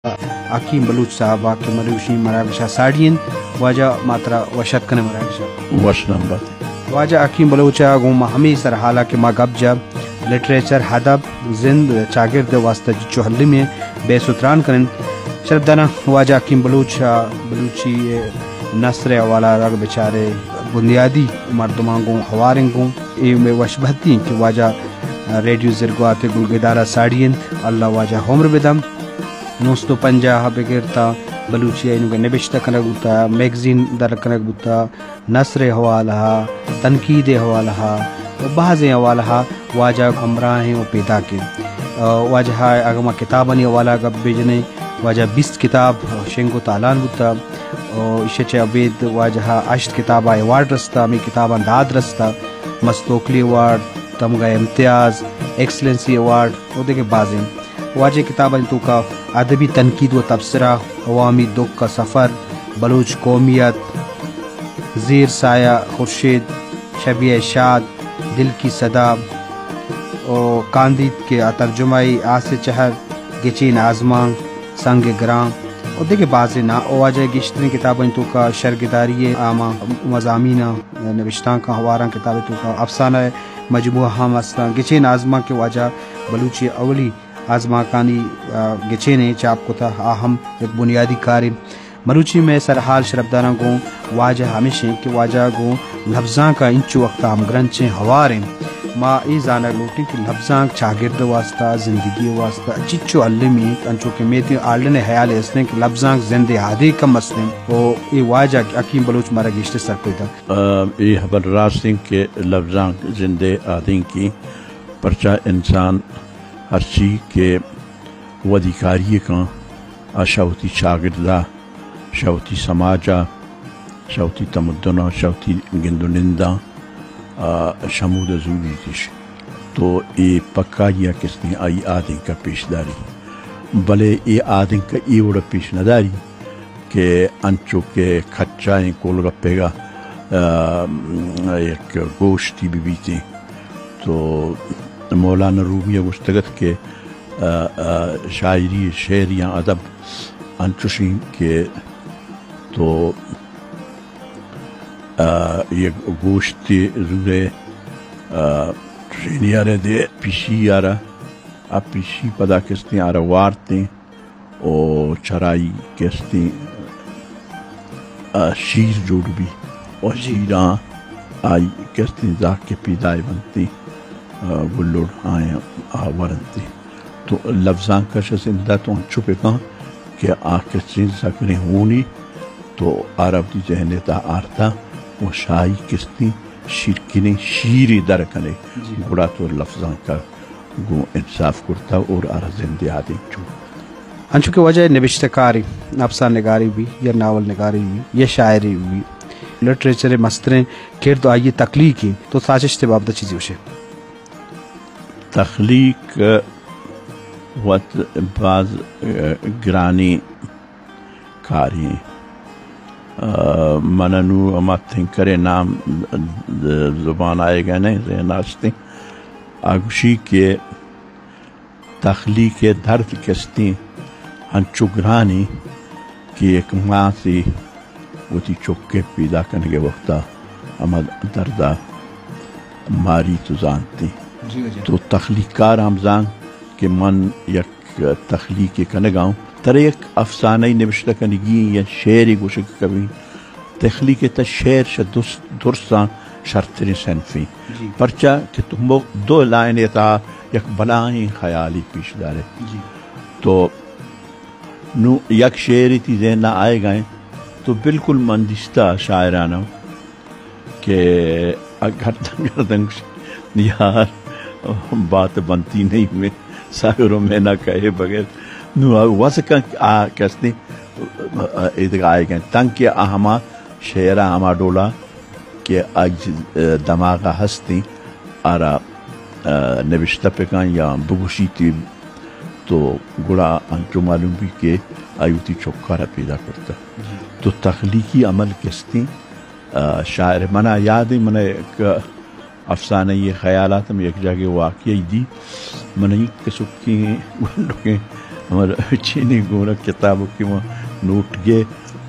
حکیم بلوچ صاحب ءَ کہ مروشی مراگش ءَ ساڑی انت۔ واجہ ما ترا وش اتک کنیں مراگش ءَ۔ وش نام بات۔ واجہ حکیم بلوچ ءَ گوں ما ہمے سرحال ءَ کہ ما گپ جت لٹریچر، ادب، زند، چاگرد ءِ واستہ چچو المی بحث و تران کنیں۔ شرپداراں، واجہ حکیم بلوچ ءَ بلوچی نثر ءِ حوالہ ءَ اگہ بچارے بنیادی مردماں گوں ہواریں گوں۔ اے مئے وش بہتی انت کہ واجہ ریڈیو زرگوات ءِ گلگدار ءَ ساڑی انت۔ اللہ واجہ عمر بدنت۔ نو سد و پنجاہ ءَ بگر تا بلوچی ءَ اینوگا نبشتہ کنگ بوتا، میگزین در کنگ بوتا، نثر ءِ حوالہ ءَ، تنقید ءِ حوالہ ءَ و بازیں حوالہ ءَ واجہ ہمراہیں و پیداکیں۔ آ، واجہ ءَ اگہ ما کتابانی حوالہ ءَ گپ بجنیں، واجہ بیست کتاب شنگ و تالان بوتا۔ آ، ایشی چہ ابید واجہ ءَ ہشت کتاب ءَ ایوارڈ رستا، ہمے کتاباں داد رستا، مستوکلی ایوارڈ، تمغہ امتیاز، ایکسلنسی ایوارڈ و دگہ بازیں۔ واجہ ءِ کتابانی توکا ادبی تنقید و تبصرہ، عوامی دکھ کا سفر، بلوچ قومیت، زیر سایہ خورشید، شبیہ شاد، دل کی صدا، و کاندید کہ آ ترجمہ ءِ آس چہر، گچین آزمانک، سنگ گران و دگہ بازیں ناں۔ و واجہ ءِ گیشتریں کتابانی توکا شرگداری ءِ آماں، مضامیناں، نبشتانکاں، ہواراں، کتاب ءِ توکا افسانہ ءِ مجموعہ ہم استاں۔ گچین آزمانک کہ واجہ ءَ بلوچی اولی آزمانکانی، آ، گچین ءَ چاپ کتا، آ ہم یک بنیادی کارے۔ مروچی مئے سرحال شرپداراں گوں واجہ ہمیش انت کہ واجہ گوں لبزانک ءَ انچو وقت ءَ ہمگرنچیں، ہواریں۔ ما اے زانگ لوٹیں کہ لبزانک چاگرد ءِ واستہ، زندگی ءِ واستہ چچو المی انت، انچو کہ میتیں آلڈن ءِ ہیال ءَ است انت کہ لبزانک زند ءِ آدینک ہم است انت۔ و اے واجہ حکیم بلوچ مارا گیشتر سرپد انت۔ آ، اے ہبر راست انت کہ لبزانک زند ءِ آدینکیں، پرچا انسان ہرچی کہ ودیکاری کن، آ شہ وتی چاگرد ءَ، شہ وتی سماج ءَ، شہ وتی تمدن ءَ، شہ وتی گند و نند ءَ، آ، شمود ءَ زوریتش۔ تو اے پکائی ءَ کستیں آئی آدینک ءَ پیش داری۔ بلے اے آدینک ءَ اے وڑ ءَ پیش نہ داری کہ انچو کہ کچائیں کولگپے ءَ، آ، یک گوشتی بہ بیتیں۔ تو مولانا رومی ءَ گوشتگ ات کہ، آ، آ، شاعری، شعر یا ادب انچوشیں کہ تو، آ، یک گوشتے زورے، آ، ٹرینی ءَ را دے، پیشی ءَ را، آ پیشی پدا کستیں آ را وارتیں۔ و چرائی کستیں، آ، شیر جوڑ بی و جی۔ شیراں آئی کستیں زاک کہ پیدائے بنتیں، آ، گلوڑ آیاں آ ورنتیں۔ تو لبزانک ءَ شہ زندہ تو انچو بکن کہ آ کستیں زگریں ہونی تو آ را وتی ذہن ءِ تہا آرتا و شاہی کستیں شیرکنیں شیرے در کنے، جی۔ گڑا تو لبزانک ءَ گوں انصاف کرتا اور آ را زندے آدینک چو۔ انچو کہ واجہ نبشتہ کارے، افسانہ نگارے بی یا ناول نگارے بی یا شاعرے بی، لٹریچر ءِ مستریں کرد آئی ءِ تخلیق ایں، تو ساچشت ءِ بابت ءَ چیزے گوشے؟ تخلیق وت باز، آ، گرانیں کارے۔ آ، من نوں ہما تھنکر ءِ نام زبان آیگ ءَ نہ، ذہن ءَ استیں۔ آ گوشی کہ تخلیق ءِ درد کستیں انچو گرانیں کہ یک ماسے وتی چک ءِ پیدا کنگ ءِ وقت ءَ ہما درد ءَ ماریت و زانتیں۔ جی، جی۔ تو تخلیق کار ہم زان کہ من یک تخلیقے کنگا اوں۔ ترا یک افسانہ نبشتہ کنگی یا شعرے گوشگ کبی، تخلیق ءِ تہ شعر شہ درس-، درساں شرتریں صنفے۔ جی۔ پرچا کہ تو مو-، دو لائن ءِ تہا یک بلاہیں خیالے پیش دارے۔ جی۔ تو نوں یک شعرے تی ذہن ءَ آیگا ایں، تو بالکل من دیستہ شاعرانہ کہ آ گردن گردن گوشی، یار، بات بنتی نہیں میں، ساغر و مینا کہے بغیر۔ نوں آ وس کن آ کستیں ایدگہ آیگ انت، تنکہ آ ہما شعر ءَ ہما ڈولا کہ آئی دماغ ءَ ہستیں، آرا، آ، نبشتہ بکن یا بگوشیت تو گڑا انچو معلوم بی کہ آئی وتی چکارا پیدا کرتہ۔ تو تخلیقی عمل کستیں، آ، شاعر منا یاد ایں، منا یک افسانہ ءِ خیالات ہم یک جاگے واقعی دی۔ من یک کسکیں گونڈکیں ہمارا چینی گورا کتاب کہ ما نوٹ گے،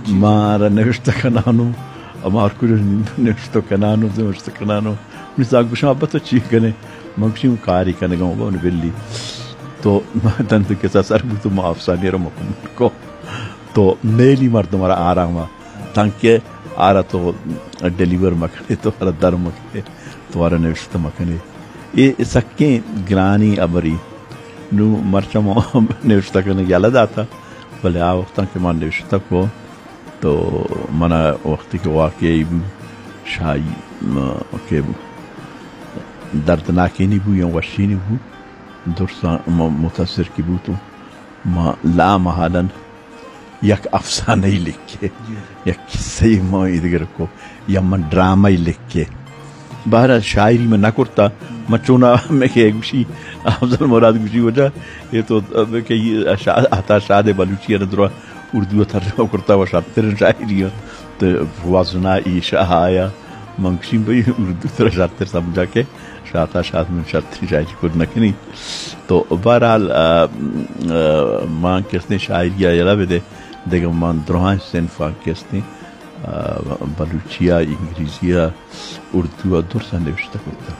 مارا نوشتہ کنانو، ہمار کجا نوشتہ کنانو، نوشتہ کنانو۔ منی زاگ گوشاں، ابا تو چی کنے؟ من گوشی، من کاری کنگا ہوں، بابا بلی۔ تو تن تو کسا سر بو تو ما افسانے را مکمل کو۔ تو میلی مردم را آرام آ، تانکہ آرا تو ڈیلیور مکنے، تو آرا در مکنے، تو آرا نوشتہ مکنے۔ اے سکیں گرانی ابری۔ نو مرچاں ما نوشتہ کنگ یلہ داتا، بلے آ وقتاں کہ ما نوشتہ کو، تو منا وقتی کہ واقعی شاہی، م-، کہ دردناکینی بو یا وشینی بو، درساں م-، متاثر کی بو تو ما لا محالن یک افسانہ ای لکھے، جی۔ یک قصہ ای ما ایدگر کو، یا من ڈرامہ ای لکھے۔ بہرحال شاعری من نہ کرتا، من چونا میں کہ گوشی، افضل مراد گوشی وجہ، یہ تو اب کہ یہ شا-، عطا شاد بلوچی ء درا اردو ء ترجمہ کرتا و شرتر شاعری ء تو وزنا ای شاہ آیا۔ من گوشی بھئی اردو ترا شرتر سمجھا کہ شاتا شاد من شرتر شاعری کت نہ کنی۔ تو بہرحال، آ، آ، من کستیں شاعری ء یلہ بدے، دگہ من درہاں صنفاں کستیں، آ، بلوچی ء، انگریزی ء، اردو ء درساں نوشتہ کرتا۔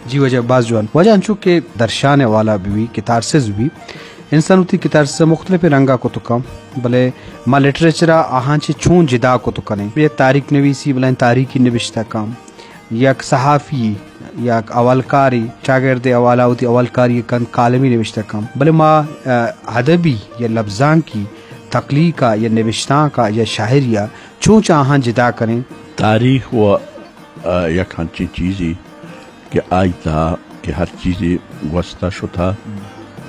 جی واجہ، باز جوان۔ واجہ انچو کہ درشان ء حوالہ بہ بی، کتارسز بہ بی، انسان وتی کتارسز ء مختلف رنگا کت کن، بلے ما لٹریچر ء آہاں چہ چون جدا کت کنیں؟ یک تاریخ نویسی بلائیں تاریخی نبشتہ کن، یک صحافی، یک اولکاری، چاگرد ء حوالہ وتی اولکاری کن، کالمی نبشتہ کن، بلے ما، ا، ادبی یا لبزانکی تخلیق ء یا نبشتانک ء یا شاعری ء چون چہ آہاں جدا کنیں؟ تاریخ و، ا، یک ہنچیں چیزے کہ آئی تہا کہ ہر چیزے گوستا شتا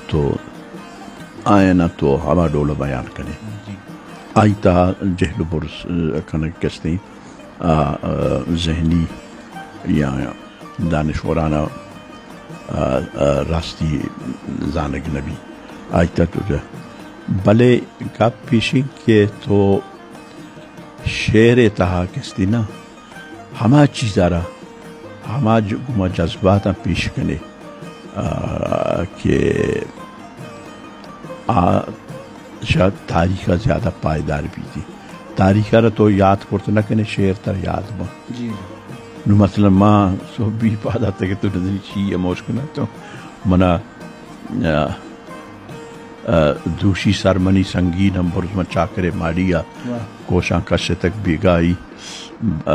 تو آیانا تو ہما ڈول بیان کنے۔ جی۔ آئی تہا جہل و برز، ا، کنگ کستیں، ا، ا، ذہنی یا دانشورانا، ا، ا، راستی زانگ نبی۔ آئی تہا تو جا۔ بلے گپ پیشیں کہ تو شعر ء تہا کستی نا، ہما چیز ء را، ہما ج-، گوما جذباتاں پیش کنے، آ، کہ آ شاید تاریخ ء زیادہ پائیدار بیتی۔ تاریخ ء را تو یاد کرت نہ کنے، شعر تر یاد بن۔ جی۔ نو مثلاً ما سہبی پاد آتگ تو نزنی چی ء موش کنا تو منا، آ، ء دوشی سر منی سنگین ہم برز من چاکرے ماڑی ء واہ۔ کوشاں کشتگ بیگاہی، ء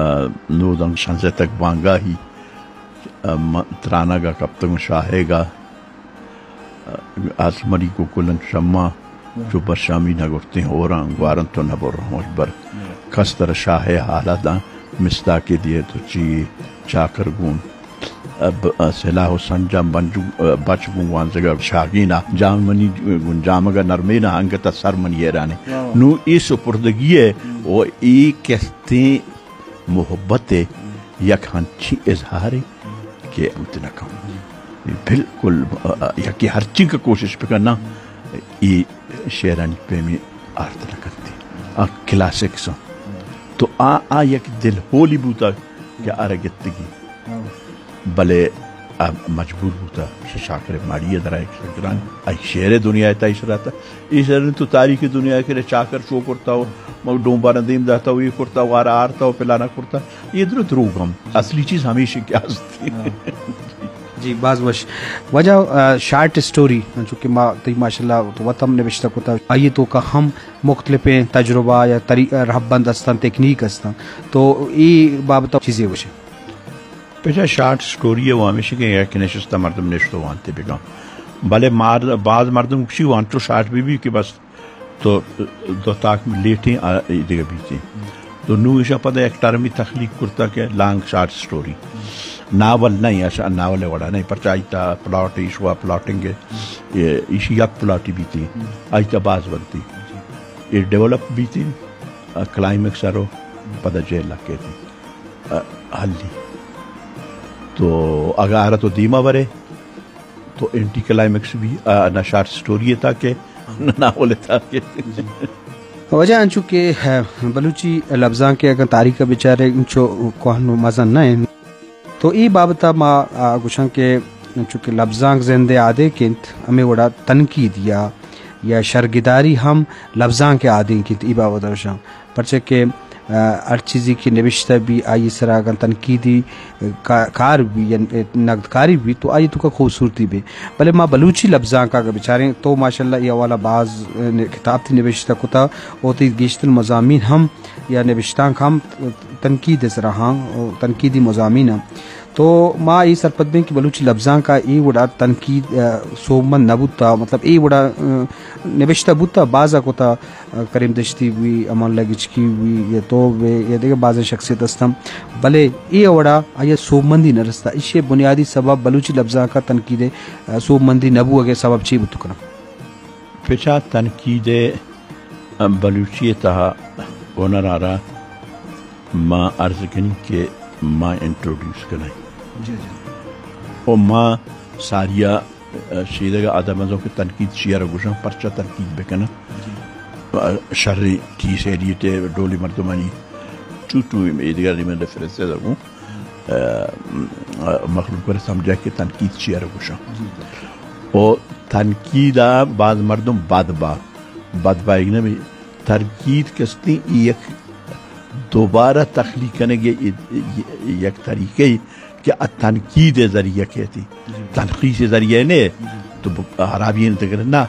نوداں شنزتگ بانگاہی، ء من ترانگ ء کپتگوں شاہیگ ء، ء آسمانی کوکل انت شمع واہ۔ چو برشامی نہ گرتیں ہوراں گوارن تو نہ بروں اکبر۔ واہ۔ کس تر شاہ ء حالہ داں مستاکے دیئے تو چی چاکر گون۔ ء ب-، ء سلاہ و سنجاں بنج-، ء بچ گوں وانزگ ء شاگین ء جان منی گوں جامگ ء نرمین ء انگت ء سر منی حیران ء۔ واہ۔ نوں اے سپردگی ء و اے کستیں محبت ء یک ہنچیں اظہارے کہ بوت نہ کن۔ بالکل، ء، ء، یکے ہرچی کہ کوشش بکن نا، اے شعرانی پیمیں آرت نہ کنت۔ آ کلاسکس انت۔ تو آ، آ یک دل ہولی بوتا کہ آرا گتگی۔ بلے آ مجبور بوتا، شہ چاکر ماڑی ء درائے گران۔ آئی شعر دنیا ء تہا ایش راتا۔ ایش رن تو تاریخ دنیا ء کہ چاکر چو کرتا ہو، مگ ڈومبارا دیم داتا ہو، یہ کرتا ہو، آرا آرتا ہو، پلانا کرتا۔ یہ درو دروگ ہم۔ اصلی چیز ہمیش کہ است۔ جی، باز وش۔ واجہ، آ، شارٹ اسٹوری، چونکہ ما تئی ماشاءاللہ تو وت ہم نوشتہ کتا، آئی توکا ہم مختلفیں تجربہ یا طری-، رہبند استان، تکنیک استان، تو ای بابت چیزے گوشے؟ پچا شارٹ اسٹوری ء و ہمیش کہ یک نشستہ مردم نشتو وانتے بگم، بلے مار-، باز مردم گوشی وانچو شارٹ بی بی کہ بس تو دو تاک لیٹیں آ، دگہ بیتیں۔ تو نو ایشا پدا یک ٹرمی تخلیق کرتا کہ لانگ شارٹ اسٹوری۔ ناول نہیں، ایشا ناول وڑا نہیں، پرچا ایتا پلاٹ ایشوا پلاٹنگ ہے، یہ ایشی یک پلاٹی بیتیں، آئیتا باز بنتی۔ یہ ڈیولپ بیتیں، آ، کلائمیکس ارو پدا جیل لکیتی۔ ء، حلی۔ تو اگاں آرا تو دیما برے، تو اینٹی کلائمیکس بھی، ء، نہ شارٹ سٹوری ء تاکہ، نہ ناول ء تاکہ۔ واجہ انچو کہ، ء، بلوچی لبزانک ء اگاں تاریخ ء بچارے انچو کوہن و مزن نہ انت۔ تو اے بابت ء ما، ء، گوشاں کہ انچو کہ لبزانک زند ء آدینک انت، ہمے وڑا تنقید یا یا شرگداری ہم لبزانک ءِ آدینک انت، اے بابت ءَ گوشاں۔ پرچہ کہ، آ، ہر چیزے کہ نبشتہ بی، آئی سرا اگاں تنقیدی، آ، کا-، کار بی یا نقدکاری بی تو آئی توکا خوبصورتی بی۔ بلے ما بلوچی لبزانک ءَ اگاں بچاریں تو ماشاءاللہ اے حوالہ باز، آ، کتاب تئی نبشتہ کتا، او تئی گیشتر مضامین ہم یا نبشتانک ہم تنقید ءِ سرا ہاں، تنقیدی مضامین ہم۔ تو ما اے سرپد بیں کہ بلوچی لبزانک ءَ اے وڑا تنقید، آ، سوبمند نہ بوتا، مطلب اے وڑا، آ، نبشتہ بوتا، بازا کتا، آ، کریم دشتی بی، امان اللہ گچکی بی، یا تو بے، یا دگہ بازیں شخصیت ہستن، بلے اے وڑا آئی ءَ سوبمندی نہ رستا۔ ایشی ءِ بنیادی سبب بلوچی لبزانک ءَ تنقید ءِ، آ، سوبمندی نہ بوگ ءِ سبب چی بوت کنت؟ پچا تنقید ءِ بلوچی ءِ تہا ہنر ءَ را ما عرض کنیں کہ ما انٹروڈیوس کنیں۔ جی، جی۔ و ما ساریا شیدگ ءَ آدم ازوں کہ تنقید چی ءَ را گوشاں، پرچا تنقید بکناں؟ جی۔ شریں ٹیس ایڈیٹ ءِ ڈولی مردمانی چو تو ایدگہ نیمن ریفرنسز ءَ گوں۔ ءَ، ءَ، مخلوق ءَ سمجھا کہ تنقید چی ءَ را گوشاں۔ جی، جی۔ او تنقید ءَ باز مردم بد با، بد بایگ نہ بی۔ تنقید کستیں یک دوبارہ تخلیق کنگ ءِ یک طریقہ ای کہ آ تنقید ءِ ذریعہ کیتی۔ جی۔ تنقید ءِ ذریعہ نے جی۔ تو ب-، حرابی نے تگر نہ،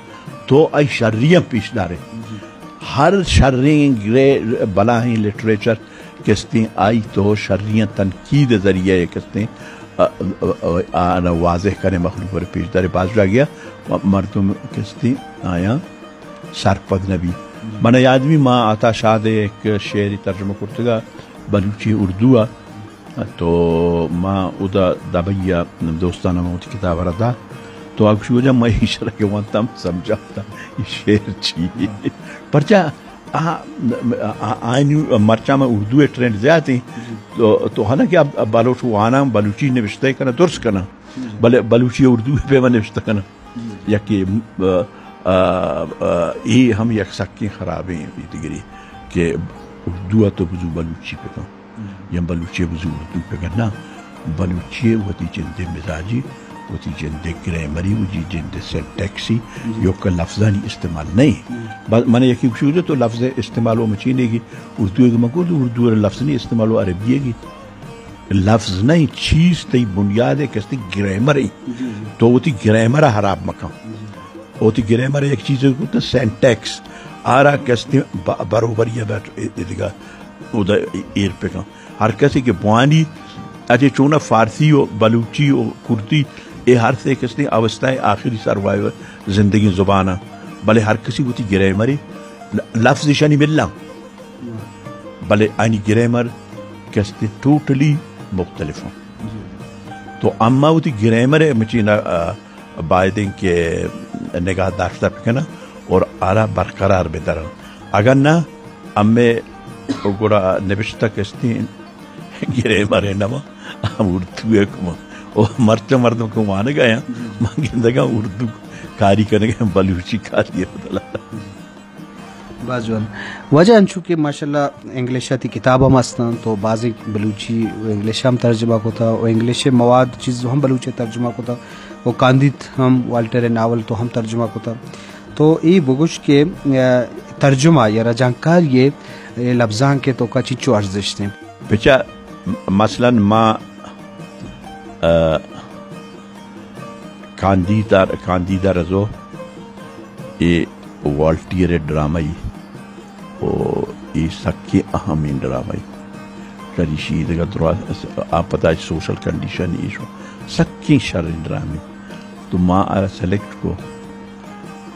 تو آئی شریاں پیش دارے۔ جی۔ ہر شریں گرے بلاہیں لٹریچر کستیں آئی تو شریاں تنقید ذریعہ کستیں، ا، ا، ا، آ، آ واضح کنے مخلوق پر پیش دارے۔ باز جاگیا مردم کستیں آیاں سرپد نبی۔ من یاد بی ما عطا شاد یک شعری ترجمہ کرتگا بلوچی اردو ءَ، تو ما ادا دبئی ءَ دوستان ما وتی کتاب ءَ را دا، تو آ گوشی وجہ ما ایشرا کہ وانتم سمجھاتا اے شعر چی؟ پرچا آ، آ، آ، آئینی مرچاں میں اردو ءِ ٹرینڈ زیات ہیں۔ جی۔ تو، تو حالانکہ اب، اب بلوچ واناں، بلوچی نوشتہ کناں، درست کناں۔ جی۔ بلے بلوچی اردو پہ میں نوشتہ کناں۔ جی۔ یکے، آ، آ، آ، اے ہم یک سکیں خرابیں دگری کہ اردو ءَ تو بزو بلوچی پہ کن۔ یا بلوچی ءَ بزو اردو پہ کن۔ نہ، بلوچی ءَ وتی جند ءِ مزاجی، وتی جند ءِ گرامری، وتی جند ءِ سینٹیکسی، جی۔ یوک لفظانی استعمال نہیں۔ جی۔ بس من یکی گوشی تو لفظ استعمال و مچینے گی، اردو ءَ من کو تو اردو ءَ لفظ نہیں استعمال و عربی ءَ گی۔ لفظ نہیں، چیز تئی بنیاد ءِ کستی گرامر ءَ۔ جی، جی۔ تو وتی گرامر ءَ حراب مکن۔ جی۔ وتی گرامر ءَ یک چیزے گوت سینٹیکس، آرا کستی ب-، بروبری ءَ بیٹ ادگہ ادا ایر پہ کن۔ ہر کسی کہ بوانی، اچے چونا فارسی و بلوچی و کردی، اے ہر سے کستی اوستہ آخری سروائیور زندگی زبان ءَ۔ بلے ہر کسی وتی گرامر ءَ ل-، لفظ شانی ملاں۔ بلے آنی گرامر کستی ٹوٹلی مختلف ہوں۔ تو اما وتی گرامر ءَ مچینا، آ، بایدیں کہ نگاہ داشتہ بکناں اور آرا برقرار بداراں۔ اگر نہ، ہمے گڑا نبشتہ کستی گرامر ءَ نہ باں، ہم اردو ءَ کماں۔ او مرچاں مردم کہ وانگ ءَ آیاں، من گندگاں اردو کاری کنگ ءَ بلوچی کاری ءِ بدل ءَ۔ باز جوان۔ واجہ انچو کہ ماشاءاللہ انگلش ءَ تئی کتاب ہم ہستاں، تو بازیں بلوچی و انگلش ءَ ہم ترجمہ کتا و انگلش ءِ مواد چیز ہم بلوچی ءَ ترجمہ کتا و کاندیت ہم والٹر ءِ ناول تو ہم ترجمہ کتا۔ تو اے بگوش کہ، آ، ترجمہ یا رجانکاری ءِ، اے لبزانک ءِ توکا چنچو ارزشت انت؟ بچا، م-، مثلاً ما، آ، کاندید ءَ، کاندید ءَ رزو اے والٹیئر ءِ ڈرامہ ای و اے سکیں اہمیں ڈرامہ ای۔ شریشی دگہ درا-، آ پدا سوشل کنڈیشن ایشو سکیں شریں ڈرامہ ای۔ تو ما آرا سلیکٹ کو،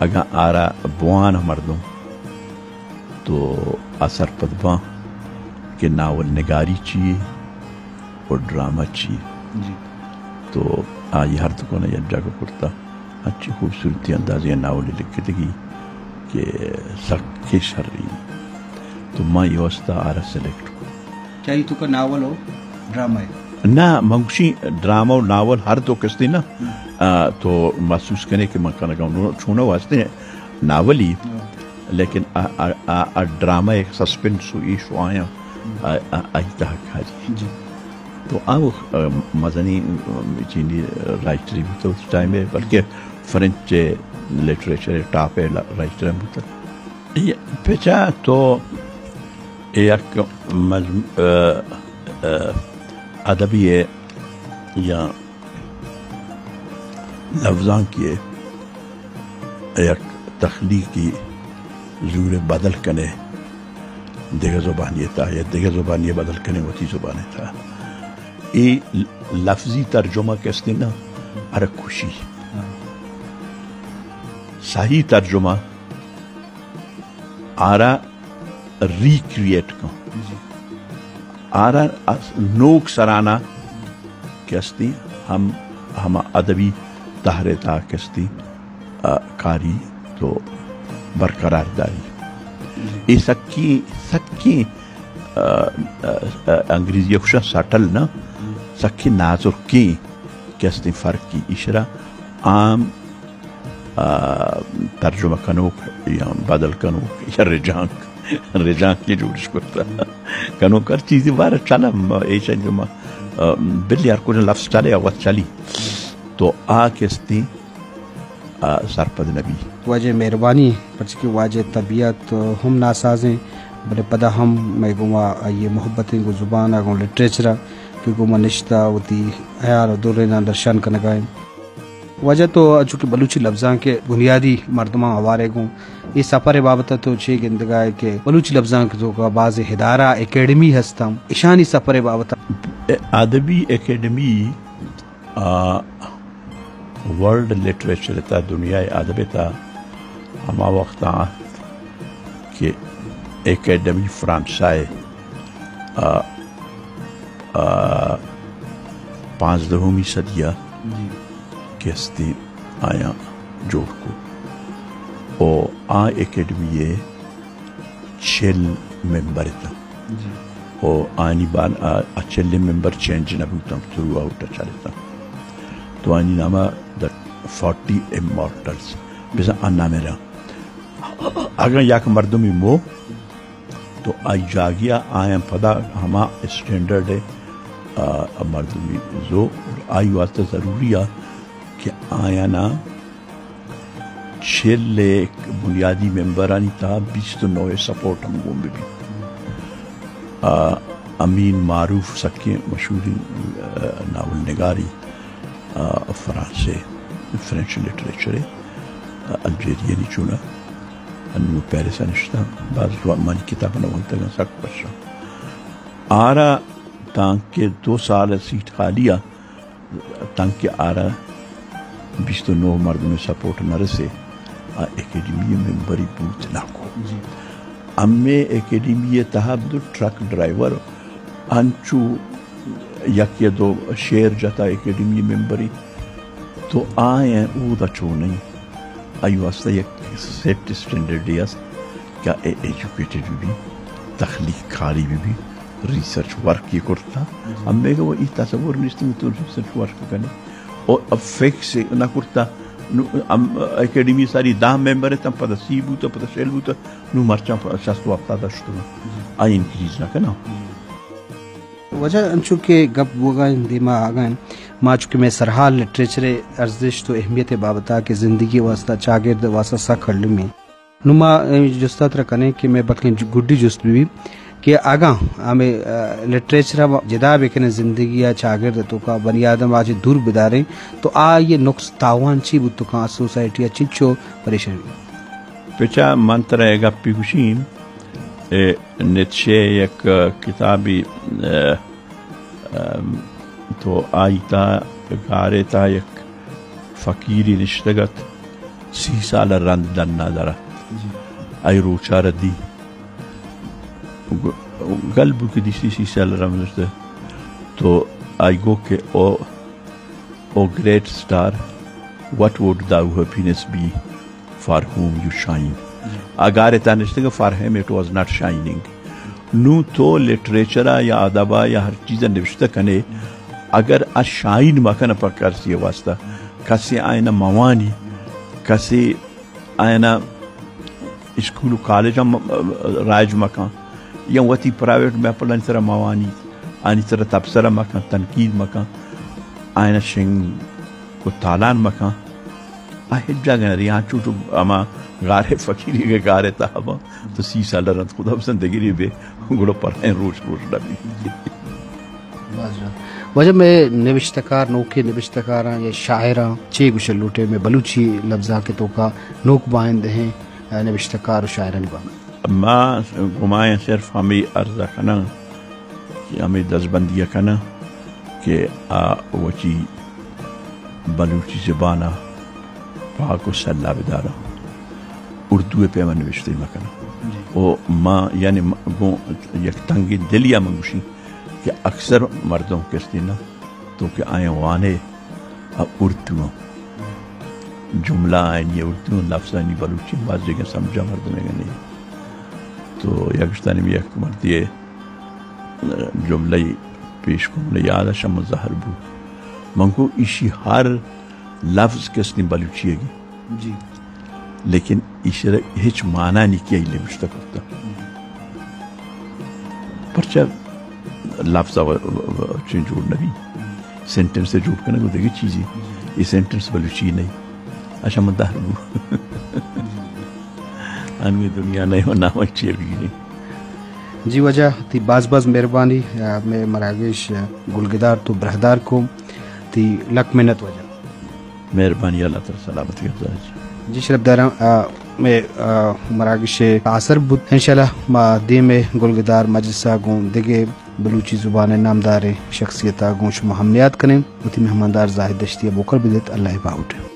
اگاں آرا بوان مردم تو آ سرپد باں کہ ناول نگاری چی یے و ڈرامہ چی یے۔ جی۔ تو آئی ہر دکان یک جاگہ کرتا، اچھی خوبصورتی اندازی ناول لکھتگی کہ سکیں شری۔ تو ما یہ واسطہ آرا سلیکٹ کو۔ چاہیے تو کا ناول ہو، ڈرامہ ہے؟ نہ، منگوشی ڈرامہ و ناول ہر دو کستی نا، ہم۔ آ، تو محسوس کنے کہ من کنگا ہوں۔ چونہ واسطے ناولی، ہاں۔ لیکن آ، آ، آ، آ ڈرامہ ایک سسپنس و ایشو آیا، ہم۔ آ، آ، آئی تہا کاری۔ جی۔ تو آ، آ، مزنی، آ، چینی رائٹری بوتا اس ٹائم ہے، بلکہ فرنچ ءِ لٹریچر ءِ ٹاپ ءِ ل-، رائٹر ہم بوتگ۔ اے پچا تو یک مجم-، ءَ، ءَ، ادبی ءِ یا لبزانکی ءِ یک تخلیقی زور ءَ بدل کنے دگہ زبانی ءِ تہا یا دگہ زبانی ءَ بدل کنے وتی زبان ءِ تہا۔ اے لفظی ترجمہ کہ استیں نا، ہر کشی۔ صحیح ترجمہ آرا ریکریئیٹ کن۔ آرا اس-، نوک سرانا کہ استیں ہم، ہما ادبی تہر ءِ تہا کہ استیں، آ، کاری تو برقرار داری۔ اے سکیں، سکیں، آ، آ، آ، انگریزی ءَ گوشاں سٹل نا، سکیں نازرکیں کہ استیں فرقی ایشرا عام، آ، ترجمہ کنوک یا بدل کنوک یا رجانک، رجانک کہ جوڑش کرتا۔ کنوک ہر چیزی بارہ چلا، ایش انجما، آ، بلی ہر کجا لفظ چلے یا وت چلی۔ تو آ کہ استیں آ، سرپد نہ بی۔ واجہ مہربانی، پرچہ کہ واجہ طبیعت ہم ناسازیں، بلے پدا ہم مئے گوما آئی ءِ محبتیں گوں زبان ءَ گوں لٹریچر ءَ کہ گوما نشتہ وتی ہیال ءُ دریناں درشان کنگا ایں۔ واجہ تو انچو کہ بلوچی لبزانک ءِ بنیادی مردماں ہوارے گوں اے سفر ءِ بابت ءَ تو چے گندگا ئے کہ بلوچی لبزانک ءِ توکا باز ادارہ اکیڈمی ہستاں، اشانی سفر ءِ بابت ءَ؟ ادبی اکیڈمی آ، ورلڈ لٹریچر ءِ تہا، دنیا ءِ ادب ءِ تہا ہما وقت ءَ ات کہ اکیڈمی فرانسا ءِ، آ، آ، پانزدہمی صدی ءَ کہ استیں آیاں جوڑ کو۔ او آ اکیڈمی ءِ چل ممبر اتاں۔ او آنی بان آ، آ چل ممبر چینج نہ بوتاں، تھرو آؤٹ ءَ چلتاں۔ تو آنی نام ءَ دا فورٹی امارٹلز، بزاں آ نام ءَ را۔ اگاں یک مردمی مو، تو آئی جاگہ ءَ آیاں پدا ہما اسٹینڈرڈ ءَ، آ، مردمی زو، اور آئی واسطہ ضروری ءَ کہ آیاں نا چل ءِ بنیادی ممبرانی تہا بیست ءُ نو ءِ سپورٹ ہم گون بہ بیت۔ آ، امین معروف سکیں مشہوریں، آ، ناول نگاری، آ، فرانسے، فرینچ لٹریچر ءِ، آ، الجیریانی چوناہا، انوں پیرس ءَ نشتہ، باز جوان، منی کتاباں ونتگاں، سک وش آں۔ آرا تانکہ دو سال سیٹ خالی ءَ، تانکہ آرا بیست ءُ نو مردم سپورٹ نہ رسے، آ اکیڈمی ممبری بوت نہ کو۔ ہمے اکیڈمی تہا دو ٹرک ڈرائیور انچو یک یا دو شعر جتا اکیڈمی ممبری، تو آئیں اودا چو نہیں۔ آئی واسطہ یک سیٹ اسٹینڈرڈ است کہ اے ایجوکیٹڈ بہ بی، تخلیق کاری بہ بی، ریسرچ ورک یہ کرتا۔ ہمے گو ای تصور نیست کہ تو ریسرچ ورک کنے۔ او اب فکس نہ کرتا۔ نو ہم اکیڈمی ساری دہ ممبر تاں، پدا سی بوتا، پدا شل بوتا، نو مرچاں شست و ہفتاد اشتو۔ آئی انکریز نہ کنا۔ واجہ انچو کہ گپ بوگا انت، دیما آگا انت، ما چونکہ مئے سرحال لٹریچر ءِ ارزشت و اہمیت ءِ بابت ءَ کہ زندگی ءِ واسطہ، چاگرد ءِ واسطہ سک المی۔ نوں ما اے جست ءَ ترا کنیں کہ مئے بلکیں ج-، گڈی جست بہ بیت کہ اگاں ہمے، آ، لٹریچر ءَ جدا بہ کنیں زندگی ءِ چاگرد ءِ توکا بنی آدم ءَ چہ دور بداریں تو آئی ءِ نقص تاوان چی بوت کنت، سوسائٹی ءَ چنچو پریشان بیت؟ پچا من ترا اے گپی گوشیں، اے نیتشے یک کتابی، اے، ام، تو آئی تہا، گارے تہا یک فقیرے نشتگ ات، سی سال ءَ رند ڈن ءَ در ات۔ آئی روچ ءَ را دی۔ گ-، گل بو کہ دیستی سی سال ءَ رند نشتگ۔ تو آئی گو کہ O O great star, what would thou happiness be for whom you shine؟ آ گارے تہا نشتگ، for him it was not shining۔ نوں تو لٹریچر ءَ یا ادب ءَ یا ہر چیز ءَ نوشتہ کنے، اگر آ شائن مہ کن پہ کسی ءِ واسطہ، کسے آئین ءَ موانی، کسے آئین ءَ اسکول و کالج ءَ م-، رائج مکن، یا وتی پرائیویٹ محفلانی سرا موانی، آنی سرا تبصرہ مکن، تنقید مکن، آئین ءَ شنگ و تالان مکن، آ ہچ جاگہ نہ رہی، آ چو چو ہما غار فقیری کے غار تہا با، تو سی سال رند خدا بزن دگری بے، گڑا پرائیں روش روش نہ بی۔ واجہ، واجہ میں نبشتہ کار، نوکے نبشتہ کاراں یا شاعراں چے گوشے لوٹے، میں بلوچی لفظاں کے توکا نوک بائند ہیں، نبشتہ کار و شاعرانی بابت؟ ما گمائیں صرف ہمیں عرض کناں کہ ہمیں دزبندی کناں کہ آ وتی بلوچی زبان ء پاک و سلا بداراں، اردو ء پیما نوشتہ مکناں۔ جی۔ و ما یعنی م-، گوں یک تنگیں دلی ء من گوشیں کہ اکثر مردم کستی نہ تو کہ آیاں وانے ء اردو ء جملہ آئینی اردو ء لفظ آئینی بلوچی باز جگہ سمجھا مردم ء نہیں۔ تو یک اشتانی یک مردی ء جملہ پیش کو، من یاد ء شمع زہر بو۔ من کو ایشی ہر لفظ کسنی بلوچی ء گی۔ جی۔ لیکن ایشرا ہچ معنی نی کہ نوشتہ کرتا۔ پرچہ لفظ ء و-، و-، و-، چین جوڑ نہ بی۔ سینٹنس جوڑ کنگ و دگہ چیزی۔ یہ سینٹنس بلوچی نہیں۔ اچھا من دہر بو۔ انوی دنیا نہیں و نام چی بھی نہیں۔ جی واجہ، تی باز باز مہربانی، آ، میں مراگش، آ، گلگدار تو براہدار کو، تی لک منت واجہ۔ مہربانی، اللہ تعالی سلامتی عطا۔ جی شرف داراں، آ، میں، آ، مراگش آسر بود۔ انشاءاللہ ما دیم گلگدار مجلس گوں دگہ بلوچی زبان نامدار شخصیت گوں شما ہم نیاد کنیں۔ وتی مہماندار زاہد دشتی بوکر بدیت۔ اللہ باہوٹ۔